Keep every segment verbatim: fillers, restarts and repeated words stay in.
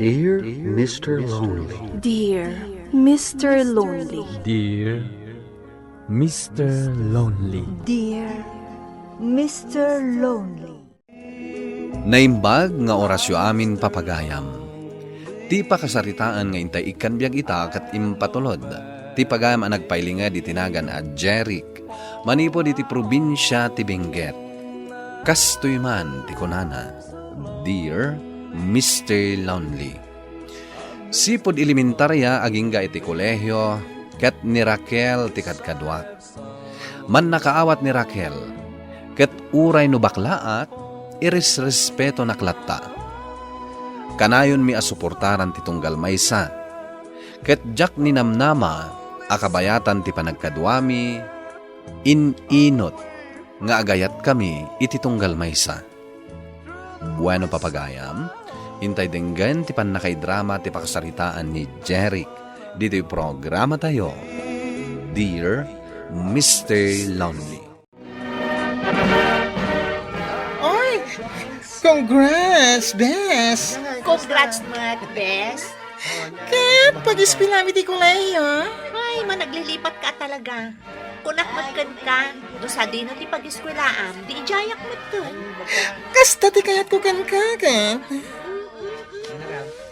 Dear Mister Lonely. Dear Mister Lonely. Dear Mister Lonely. Dear Mister Lonely. Naimbag nga orasyo amin, papagayam. Ti pakasaritaan nga intay ikkan biag ita ket impatulod ti pagayam a nagpailinged iti nagan a Jeric, manipud iti probinsia ti Benguet. Kastoy man ti kunana, "Dear Mister Lonely." Sipud elementaria agingga iti kolehio, ket ni Raquel ti kadkaduak. Mannakaawat ni Raquel, ket uray no baklaak, iresrespetonak latta. Kanayonmi a suportaran ti tunggal maysa, ket diak ninamnama a kabayatan ti panagkaduami, in-inut nga agayatkami iti tunggal maysa. Bueno, papagayam, intay denggen ti pannakaidrama ti pakasaritaan ni Jeric ditoy programatayo, Dear Mister Lonely. Oy! Congrats, bes! Congrats met, bes! Ket, pag-eskwelami ti kolehiyo? Ay, managlilipat ka talaga. Kunak met kenka, no sadino ti pag-eskwelaam, di idiayak met ken. Kasta ti kayatko kenka, ket.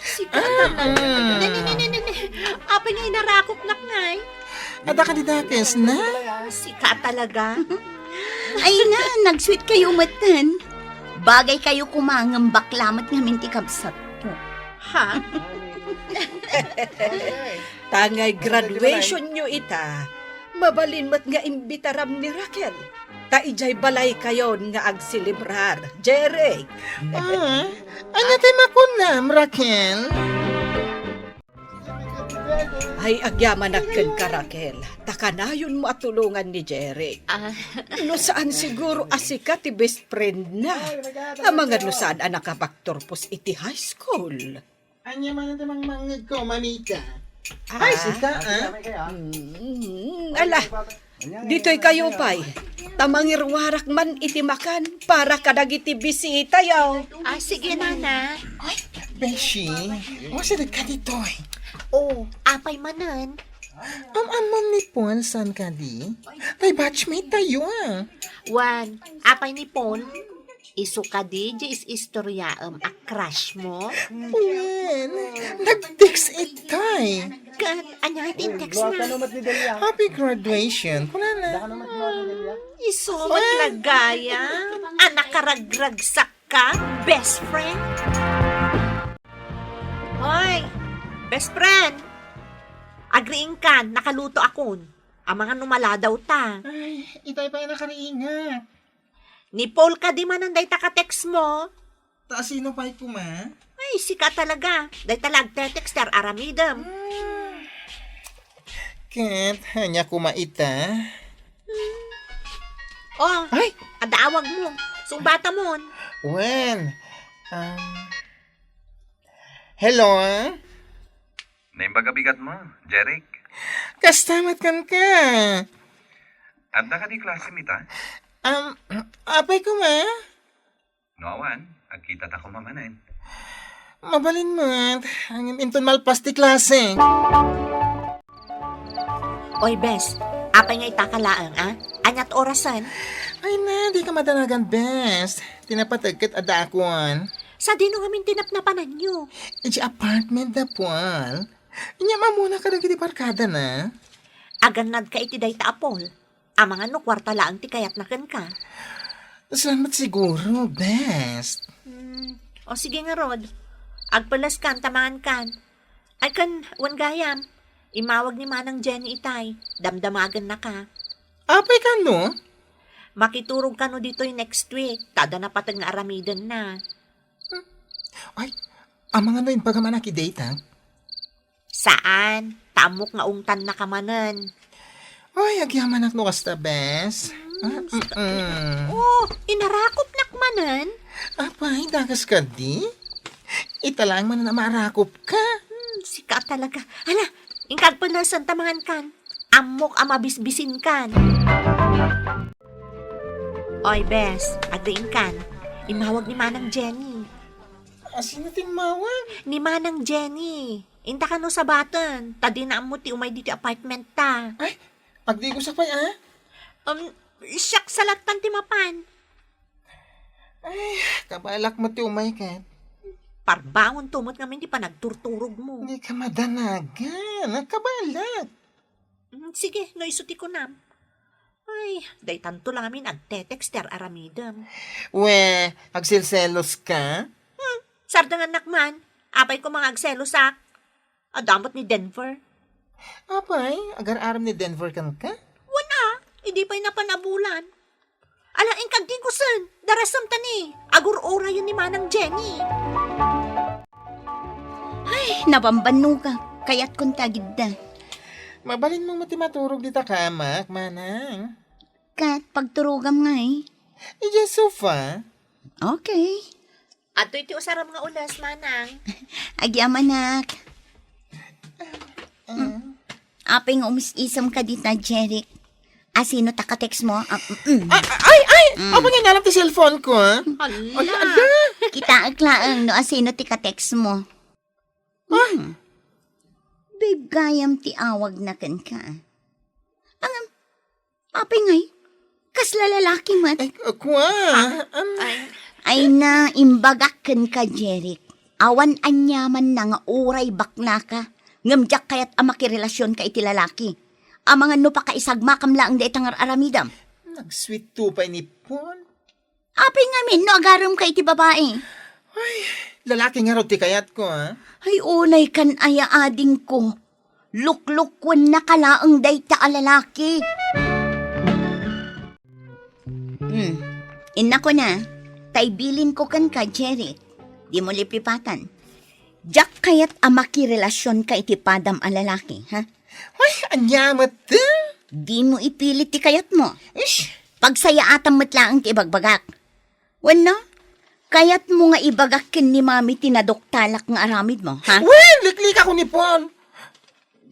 Sika talaga. Ne, ne, ne, ne, ne, ne. Apay nga inarakopnak ngay? Adda kadi dakesna? Sika talaga. Ay na, nag-sweet kayo metten. Bagay kayo koma ngem bakla met ngamin ti kabsatko. Ha? Ta ngay graduation nyo ita, mabalin met nga imbitaram ni Raquel. Ta idiay balaykayon nga agselebrar, Jeric. Ah, ania ti makunam, Raquel? Ay, agyamanak kenka, Raquel. Ta kanayonmo a tulongan ni Jeric. Ah. No saan siguro a sika ti best friend na. Amangan no saan a nakapagturpos iti high school. Ania man ti mangmangngegko, mamita? Ah. Ay, sika, ah? Mm, ala, ditoy kayo pay. Ta mangiruarak man iti makan para kadagiti bisitayo. Ah, sige, nana. Ay, beshi, o, sige ka ditoy. Oh, apay manen? Am-ammom ni Paul saan kadi? Tay batchmate tayo, ah. Wen, apay ni Paul? Isu kadi di is-istoriaem a crush mo? Wen, nag-text itay. Ket ania ti text na? Happy graduation, kunana. Isu met la gayam a nakaragragsakka, best friend? Hoy, best friend! Agriingkan, nakaluto akon. Amangan no maladaw ta. Ay, itay pay a nakariinga. Ni Paul kadi manen dayta ka-text mo? Ta sino pay koma? Ay, sika talaga. Dayta la agte-text ti ar-aramidem. Hmm. Ket, ania koma ita? Oh, ay! Adda awag mo. Sungbatamon. Wen, um, hello? Naimbag a bigat mo, Jeric. Kasta met kenka. Adda kadi klasem ita? Um, apay koma? No awan, agkitata koma manen. Mabalin met, ngem inton malpas ti klase. Oy, bes, apay nga itaka laeng, a? Aniat orasen? Ay na, dika madanagan, bes. Ti napateg ket adda akon. Sadino ngamin ti napnapananyo? Iti apartment da Paul. Inyam ammona kadagiti barkadana. Agannadka iti dayta a Paul. Amangan no kuarta laeng ti kayatna kenka. Saan met siguro, bes? Hmm. O sige ngarud. Agpeleskan ta mangankan. Ay ken, wen gayam, immawag ni Manang Jenny itay. Damdamagennaka. Apay kano? Makiturog kano ditoy next week, ta adda napateg nga aramidenna. Hmm. Ay, amangan no imbagam a naki-date, ha? Saan? Ta ammok nga ungtannaka manen. Ay, agyamanak no kasta, bes. Hmm, ah, sika-, mm-mm. Oh, inarakopnak manen? Apay, dakes kadi? Ita laeng manen a maarakopka. Hmm, sika talaga. Hala, inka agpelesen ta mangankan. Ammok a mabisbisinkan. Oy, bes, agriingkan. Immawag ni Manang Jenny. Asino ti immawag? Ni Manang Jenny. Inta kano sabaten, ta dina ammo ti umay ditoy apartment ta. Ay, agdigosak pay, a? Um, siak sa lattan ti mapan. Ay, kabaelak met ti umay ket. Parbangonto met ngamin ti panagturturogmo. Dika madanagan, agkabaelak. Mm, sige, no isu ti kunam. Ay, daytanto la ngamin agte-text ti ar-aramidem. We, agselseloska? Hmm, sardengannak man. Apay koma nga agselosak? Adda met ni Denver. Apay, agar-arem ni Denver kenka? Wen a, idi pay napan a bulan. Ala, inka agdigosen, darasem ta ni, agur-urayen ni Manang Jenny. Ay, nabambannogak. Kayatkon ti agidda. Mabalinmo met ti maturog dita kamak, Manang. Ket pagturogam ngay? Idiay sofa. Okay. Adtoy ti usarem nga ules, Manang. Agyamanak. Ah. Mm. Apay nga umis-isem ka dita, Jeric? Asino ti ka-text mo? Ah, mm. Ah, ah, ay, ay! Mm. Apay nga inalam ti cellphone ko, ha? Hala. Ay, ala! Kitaek laeng no asino ti ka-text mo. Ah? Mm. Babe, gayam ti awagna kenka. Ngem, apay ngay? Kasla lalaki met? Ay, kua, am- Ay. Ay na, imbagak kenka, Jeric. Awan aniamanna nga uray baklaka, ngem diak kayat a makirelasionka iti lalaki. Amangan no pakaisagmakam laeng dayta nga ar-aramidem. Nag-sweet to pay ni Paul. Apay ngamin no agaremka iti babai? Ay, lalaki ngarud ti kayatko, a? Ay, unaykan aya, adingko. Luklukkuennaka laeng dayta a lalaki. Hmm. Innakon a, ta ibilinko kenka, Jeric. Dimo lipipatan. Diak kayat a makirelasionka iti padam a lalaki, ha? Ay, ania met ti? Dimo ipilit ti kayatmo. Ish! Pagsayaatam met laeng ti ibagbagak. Wenno, kayatmo nga ibagak ken ni Mami ti naduktalak nga aramidmo, ha? Wen, liklikak ni Paul.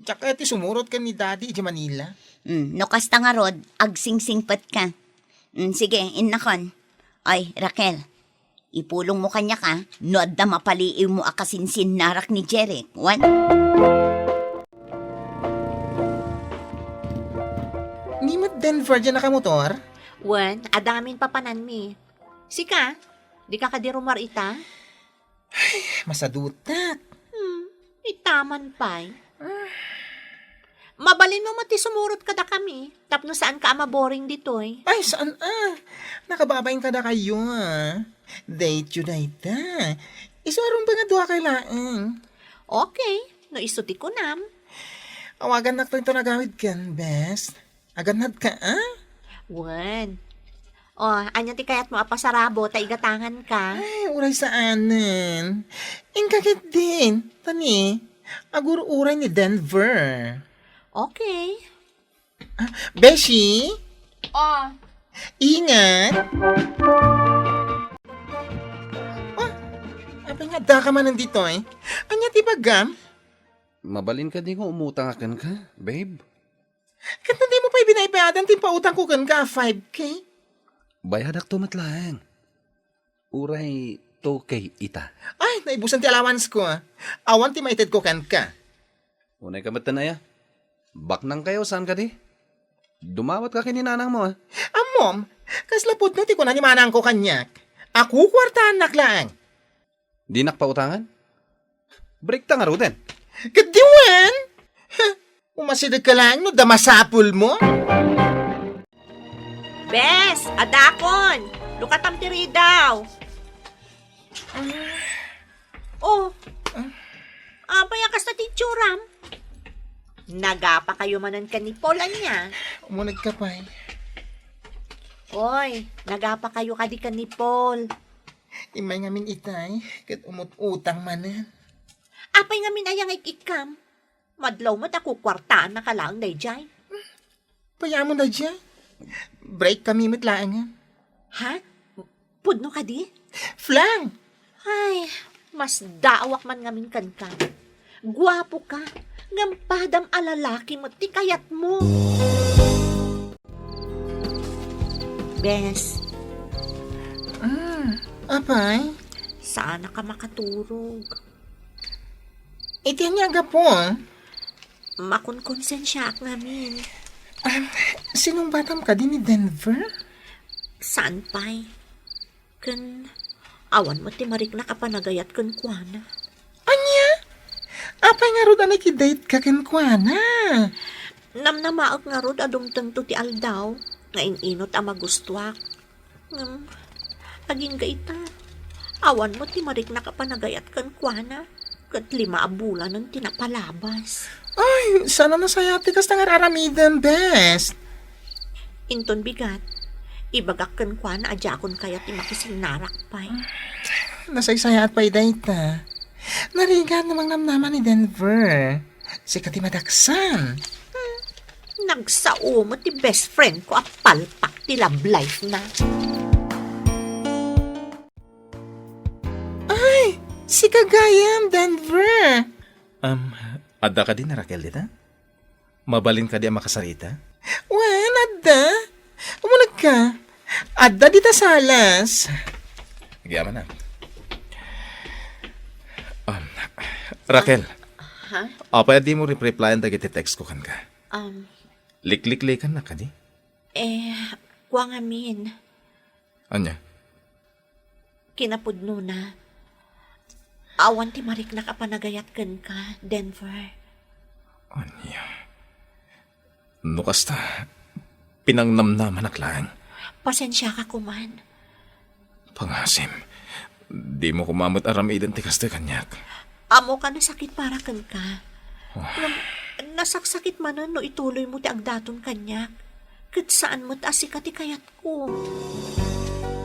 Diak kayat ti sumurot ken ni Daddy idiay Manila. Hmm, no kasta ngarud, agsingsingpetka. Hmm, sige, innakon. Ay, Raquel, ipulongmo kaniak, a, no adda mapaliiwmo a kasinsinnarak ni Jeric, wen? Ni met Denver diay nakamotor? Wen, adda ngamin papananmi. Sika, dika kadi rummuar ita? Ay, masadutak. Hmm, ita man pay. Ah. Mabalinmo met ti sumurot kadakami, tapno saanka a maboring ditoy. Ay, saan a? Nakababain kadakayo, a. Date yo dayta. Isu a rumbeng a duakay laeng. Okay, no isu ti kunam. Awagannak toy inton agawidkan, bes. Agannadka, a? Wen. O, ania ti kayatmo a pasarabo ta igatanganka? Ay, uray saanen. Inka ketdin. Ta ni, agur-uray ni Denver. Okay. Ah, Beshi? O. Ingat. Ah, apay nga addaka manen ditoy? Ania ti ibagam? Mabalin kadi nga umutang a kenka, babe? Ket no dimo pay binaybayadan ti impautangko kenka a five K? Bayadakto met laeng. Uray two K ita. Ay, naibusan ti allowance ko, a. Awan ti maitedko kenka. Unayka metten aya? Baknangkayo, saan kadi? Dumawatka ken ni nanangmo, a. Ammom, kasla pudno ti kuna ni manangko kaniak. A, kukuartaannak laeng. Dinak pautangan? Break ta ngaruden. Ket di wen? Huh, umasidegka laeng no adda masapulmo. Bes, addakon. Lukatam ti ridaw. O, apay a kasta ti itsuram? Nagapakayo manen ken ni Paul, ania? Umunegka pay. Oy, nagapakayo kadi ken ni Paul? Immay ngamin itay, ket umut-utang manen. Apay ngamin aya nga ik-ikkam? Madlaw met a kukuartaannaka laeng daydiay. Payamon daydiay. Break kami met laengen. Ha? Pudno kadi? Flang! Ay, masdaawak man ngamin kenka. Guapo ka, ngem padam a lalaki met ti kayatmo. Bes. Ah, apay? Saanaka makaturog. Iti ania a gapu? Makonkonsensiaak ngamin. Ah, sinungbatam kadi ni Denver? Saan pay. Ken awan met ti mariknak a panagayat kenkuana. Ania? Apay ngarud a nakidate ka kenkuana? Namnamaek ngarud a dumtengto ti aldaw nga in-inut a magustuak. Ngem, agingga ita, awan met ti mariknak a panagayat kenkuana, ket lima a bulanen ti napalabas. Ay, saan a nasayaat ti kasta nga ar-aramidem, bes. Inton bigat, ibagak kenkuana a diakon kayat ti makisignarak pay. Nasaysayaat pay dayta. Narigat no mangnamnama ni Denver. Sika ti madaksan. Hmm, nagsao met ti best friend ko a palpak ti love life na. Ay, sika gayam, Denver. Um, adda kadi ni Raquel dita? Mabalin kadi a makasarita? Wen, adda. Umuneg ka. Adda dita salas. Agyamanak. Um, Raquel. Ha? Apay a dimo rep-replyan dagiti text ko kenka? Um, Likliklikannak kadi? Eh, kua ngamin. Ania? Kinapudnona, awan ti mariknak a panagayat kenka, Denver. Ania? No kasta, pinangnamnamanak laeng. Pasensiaka koman. Pangasim, dimo koma met aramiden ti kasta kaniak. Ammok a nasakit para kenka. Ah. Ngem, nasaksakit manen no ituloymo ti agdaton kaniak. Ket saan met a sika ti kayatko.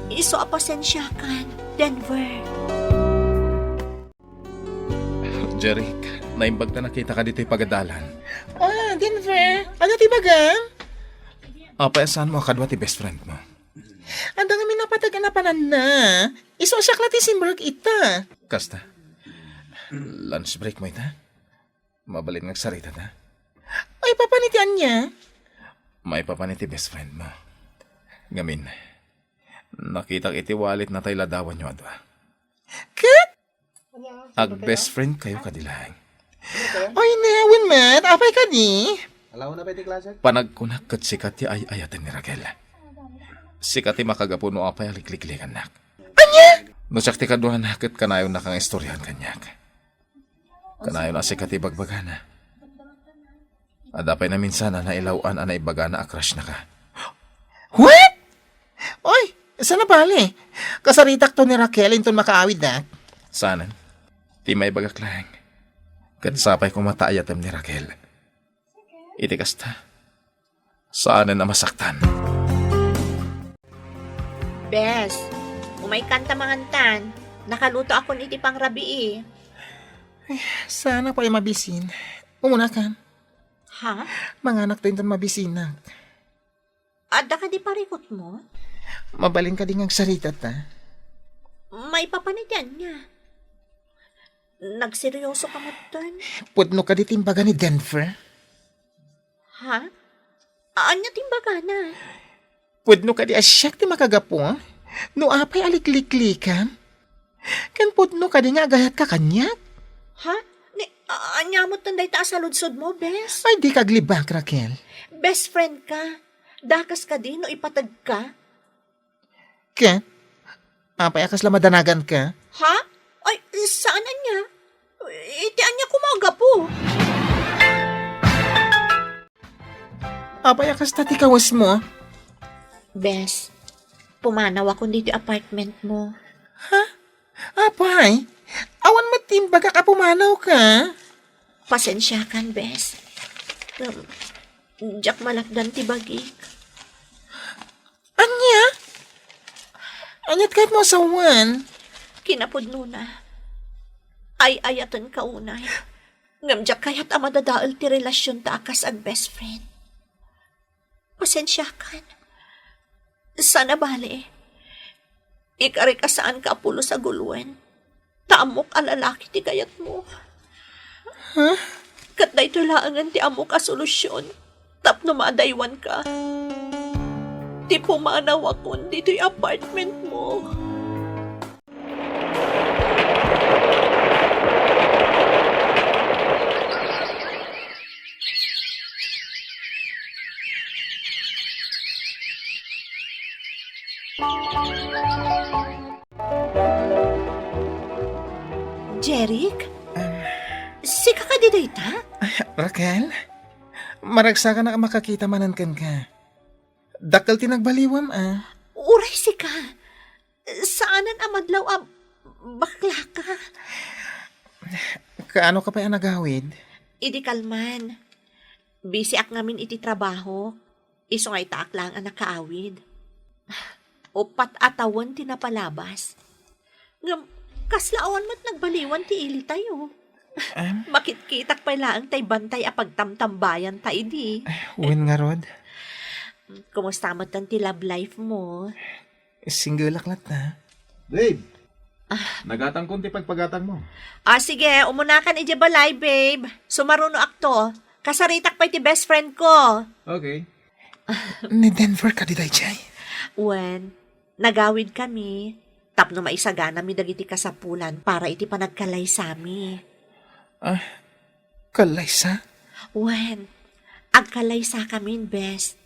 Isu a pasensiakan, Denver. Jeric, naimbag ta nakitaka ditoy pagadalan. Ah, Denver, ania ti ibagam? Apay a saanmo a kadua ti best friend mo? Adda ngamin napateg a napananna. Isu a siak la ti simrek ita. Kasta. Lunch break mo ita? Mabalin nga agsarita ta? Maipapan iti ania? Maipapan iti best friend mo. Ngamin, nakitak iti wallet na tay ladawanyo a dua. Ket? Ag-best friend kayo kadi laeng. Oy, ne, wen met, apay kadi? Panagkunak ket sika ti ay-ayaten ni Raquel. Sika ti makagapu no apay a likliklikannak. Ania? No siak ti kaduana ket kanayonnaka nga istoryaen kaniak. Kanayon a sika ti bagbagana. Adda pay naminsan a nailaw-an a naibagana a crush naka. What? Oy, saan a bale? Kasaritakto ni Raquel inton makaawiddak. Saanen. Ti maibagak laeng. Ket sapay koma ta ayatem ni Raquel. Iti kasta, saanen a masaktan. Bes, umaykan ta mangantan. Nakalutoakon iti pangrabii. Saan a pay mabisin. Umunakan. Ha? Manganakto inton mabisinak. Adda kadi parikutmo? Mabalin kadi nga agsarita ta? Maipapan iti ania? Nagseryoso ka metten? Pudno kadi ti imbaga ni Denver? Ha? Ania ti imbagana? Pudno kadi a siak ti makagapu, a? No apay a likliklikam? Ken pudno kadi nga agayatka kaniak? Ha? Ni, a-, ania metten dayta a saludsodmo, bes? Ay, dika aglibak, Raquel. Best friend ka. Dakes kadi no ipateg ka? Ket, apay a kasla madanagan ka? Ha? Ay, saan ania? Iti ania koma a gapu? Apay a kasta ti kawesmo? Bes, pumanawakon ditoy apartment mo. Ha? Apay, awan met ti imbagak a pumanawka. Pasensiakan, bes. Ngem, diak malapdan ti bagik. Ania? Aniat kayatmo a sawen? Kinapudnona, ay-ayatenka unay. Ngem diak kayat a madadael ti relasionta a kas ag-best friend. Pasensiakan. Saan a bale. Ikarik a saanka a pulos a guloen. Ta ammok a lalaki ti kayatmo. Huh? Ket daytoy laengen ti ammok a solusion tapno maadaywanka. Ti pumanawakon ditoy apartment mo. Jeric? Sika kadi dayta? Raquel? Maragsakan a makakita manen kenka. Dakkel ti nagbaliwem, a. Uray sika. Saanen a madlaw a baklaka. Kaano ka pay a nagawid? Idi kalman. Bisiak ngamin iti trabaho. Isu nga itaak laeng a nakaawid. Uppat a tawen ti napalabas. Ngem, kasla awan met nagbaliwan ti ilitayo. Em? Makitkitak pay laeng tay bantay a pagtamtambayanta idi. Wen ngarud? Kumusta met ti love life mo? Single-ak latta. Babe, nagatangkon ti pagpagatangmo. Ah, sige, umunakan idiay balay, babe. Sumarunoakto. Kasaritak pay ti best friend ko. Okay. Ni Denver kadi daydiay? Wen, nagawid kami tapno maisaganami dagiti kasapulan para iti panagkalaysami. Ah, kalaysa? Wen, agkalaysakamin, bes.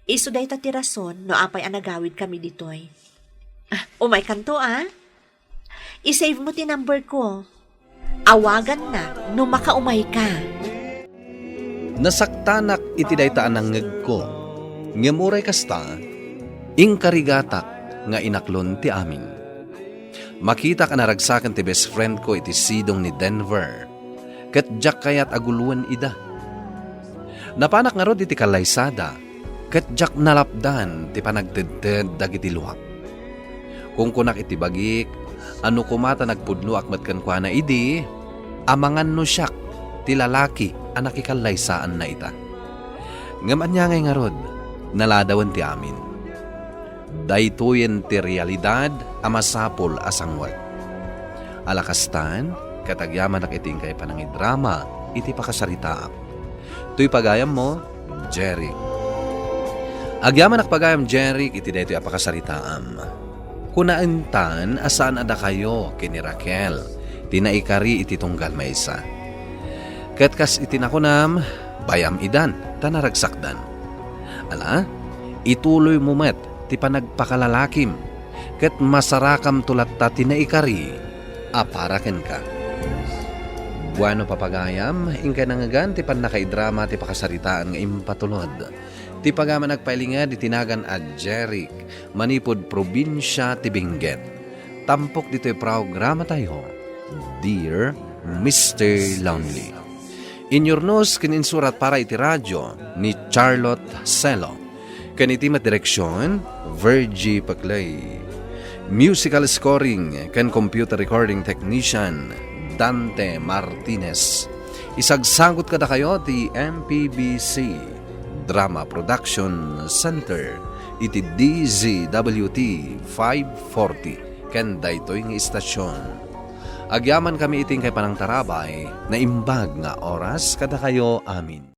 Isu dayta ti rason no apay a nagawidkami ditoy. Ah, umaykanto, a? I-save mo ti number ko. Awagannak no makaumayka. Nasaktanak iti dayta a nangngegko, ngem uray kasta, inkarigatak nga inaklon ti amin. Makitak a naragsaken ti best friend ko iti sidong ni Denver, ket diak kayat a guloen ida. Napanak ngarud iti kalaysada, ket diak nalapdan ti panagtedted dagiti luak. Kunkunak iti bagik a no koma ta nagpudnoak met kenkuana idi, amangan no siak ti lalaki a nakikalaysaanna ita. Ngem ania ngay ngarud, naladawen ti amin. Daytoyen ti realidad a masapul a sangwek. Ala kastan, ket agyamanak iti inkay panangidrama iti pakasaritaak. Toy pagayammo, Jeric. Agyamanak pagayam, Jeric, iti daytoy a pakasaritaam. Kunaentan a saan a dakayo ken ni Raquel ti naikari iti tunggal maysa. Ket kas iti nakunam, bayam idan ta naragsakdan. Ala, ituloymo met ti panagpakalalakim, ket masarakamto latta ti naikari a para kenka. Bueno, papagayam, inkay nangngegan ti pannakaidrama ti pakasaritaan nga impatulod. Ti pagayam a nagpailinged iti nagan a Jeric manipud probinsia ti Benguet. Tampok ditoy programatayo, Dear Mister Lonely. Inyurnos ken insurat para iti radio ni Charlotte Celo. Ken iti met direksion, Virgie Paclay. Musical scoring ken computer recording technician, Dante Martinez. Isagsagut kadakayo ti M P B C Drama Production Center iti D Z W T five forty ken daytoy nga istasyon. Agyamankami iti inkay panangtarabay, naimbag nga oras kadakayo amin.